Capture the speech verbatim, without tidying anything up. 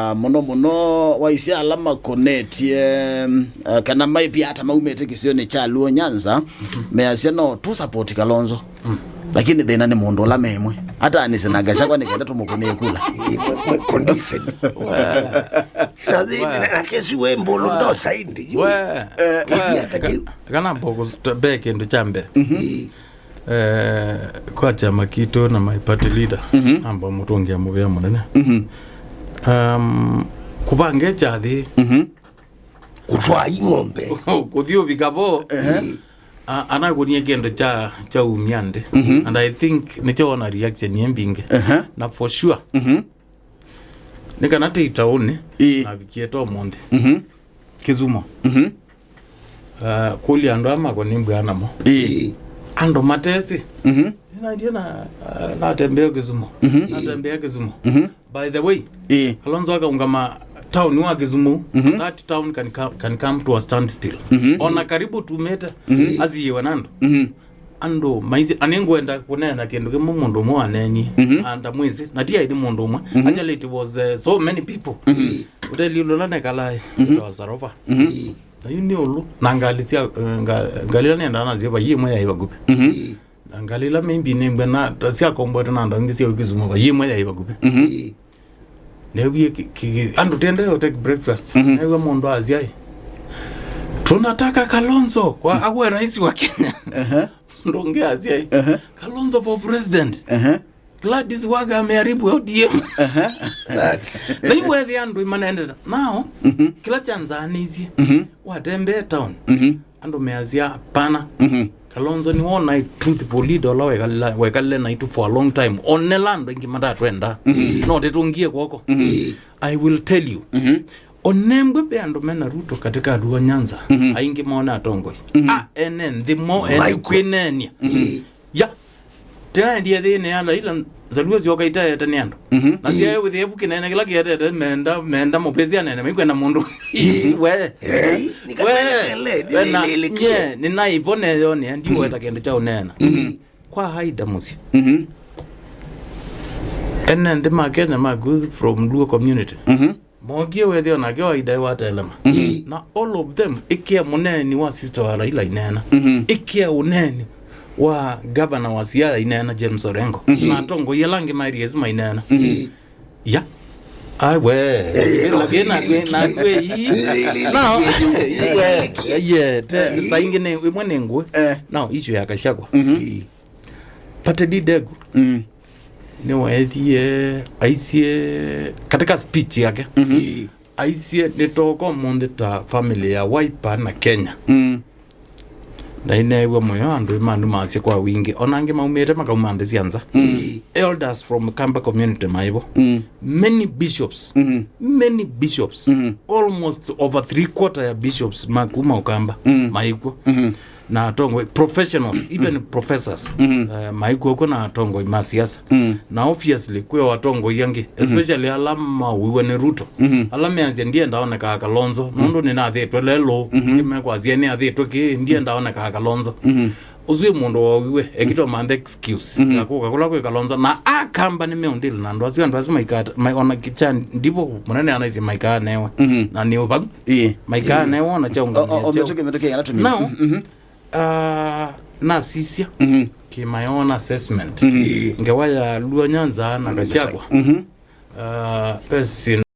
Ah, mũno mũno waisya ala makonetie, ah, kana maivia ata maumĩte kĩsionĩ kya Luo Nyanza, measya no tu support Kalonzo. Lakini thĩna nĩ mũndũ ũla memwe. Hata anise na Gachagua nĩ kenda tũmũkũnĩe kula. Ĩ, mwe, mwe condition. Na thĩ-, na, na kesi we mbũlũ ndo saindi. We. Eh, ĩvia ata kĩu. Kana mbogo be kĩndũ kya mbee. Ĩ. Eh, kwa kyama kitũ na my party leader, amba mũtũngĩa mũvea mũnene. Um, kũvange kyathi. Kũtwaa ing'ombe. Kũthi ũvika vo. A-, anakunie kĩndũ kya, kya umya nthĩ. And I think nĩkyo wona reaction ye mbingĩ. Na for sure. Nĩ kana tĩ itaũnĩ, navikie to mũnthĩ. Kĩthumo. Ah, kũlya andũ aa makwa nĩmbwaa namo. Ĩĩ. Andũ matesĩ. Nĩnaendie na, ah, natembea Kisumu. Natembea Kisumu. By the way, Kalonzo akaungama town wa Kisumu, that town can come, can come to a standstill. Ona karibu tumĩte, asiĩwe na andũ. Andũ maisye, na nĩngwenda kũneena kĩndũ kĩmwe mũndũ ũmwe waneenie, na ndamwĩsĩ, na ti aĩ nĩ mũndũ ũmwe. Actually, it was, uh, so many people. Ũteli ũla nekalaa, wa Sarova. Na yu nĩ ũlũ, na ngalĩ sya, eh, nga-, ngalĩ ila nĩendaa nasyo, vai ĩmwe yaĩ vakuvĩ. Na ngalĩ ila maybe nĩmbwe na, ta syakomboete na andũ angĩ sya Kisumu, vai ĩmwe yaĩ vakuvĩ. Newie ki-, ki-, ki-, andũ tendee take breakfast. Newie mũndũ asya, "Tunataka Kalonzo kwa awe rais wa Kenya." Mũndũ ũngĩ asya, "Kalonzo for president." Gladys Wanga ameharibu O D M. Na yu wethĩa andũ imanendeta. Nao, kĩla kyanzaanĩisye, watembee town, andũ measya, "Hapana." Kalonzo nĩwe ũnaĩ truthful leader ũla wekalila-, wekalile naitũ for a long time. Onela andũ aingĩ matatwenda. No tĩtũngie kw'oko. I will tell you. Onembwe ve andũ mena Ruto katika Luo Nyanza. Aingĩ mao nĩ atongoi. A, ene nthĩ mo, ene kwĩneenia. Ya. Tena ndiye thĩnĩ ya Raila, Zaluo syoka itaete nĩ andũ. Na syae wĩthĩe vu kĩnene kĩla kĩetete menda, menda mũpĩsya nene, maikwenda mũndũ. We. Hey, we. Wena, nye, nĩnaivo neyonea, ndiweta kĩndũ kya ũneena. Kwa haida mũsyĩ. Ene nthĩ ma Kenya ma good from Luo community. Mokie wethĩa onake waida watelema. Na all of them, ĩkĩa mũneeni wa sister wa Raila ineena. Ĩkĩa ũneeni wa governor wa Siaya ineena, James Orengo. Na atongoi ala angĩ ma areas maineena. Ya. Ai we. Lakini na kwe, na kwe hii. Now, we, yeah, te, saa ingĩ nĩ, ĩmwe nĩ ngũĩ. Now, issue ya Gachagua. Party leader ĩku. Nĩweethie aisye katika speech yake, aisye, "Nĩtooka ũmũnthĩ ta family ya Wiper na Kenya." Na ineew'a mũyo andũ mandumasya kwa wingĩ, ona angĩ maumĩte makauma nthĩ sya nza. Elders from Kamba community maivo. Many bishops, many bishops, almost over three quarter ya bishops ma kuma Ukamba maikw'o. Na atongoi, professionals, even professors, eh, maikw'o kw'o na atongoi ma siasa. Na obviously, kwĩ o atongoi angĩ, especially ala mauiwe nĩ Ruto. Ala meanzya, "Ndienda onekaa Kalonzo, nũndũ nĩnathĩtwe lelũ, kĩmekwasya nĩathĩtwe kĩ, ndienda onekaa Kalonzo." Ũsu wĩ mũndũ wauiwe, ekĩtwa manthe excuse ya kũka kũla kwĩ Kalonzo, na Akamba nĩmeũndĩla na andũ asu, andũ asu maikata, mai-, ona kĩcha ndivũ mũnene anaisye maikaanewe. Na nĩ ũvau. Ĩĩ. Maikaanewe ona kyaũngania. O, o, o, kyaũ-, mĩtũkĩ, mĩtũkĩ, yana tũmĩ. Now, ah, nasisya kĩ my own assessment. Ngewa ya Luo Nyanza na Gachagua. Ah, pesi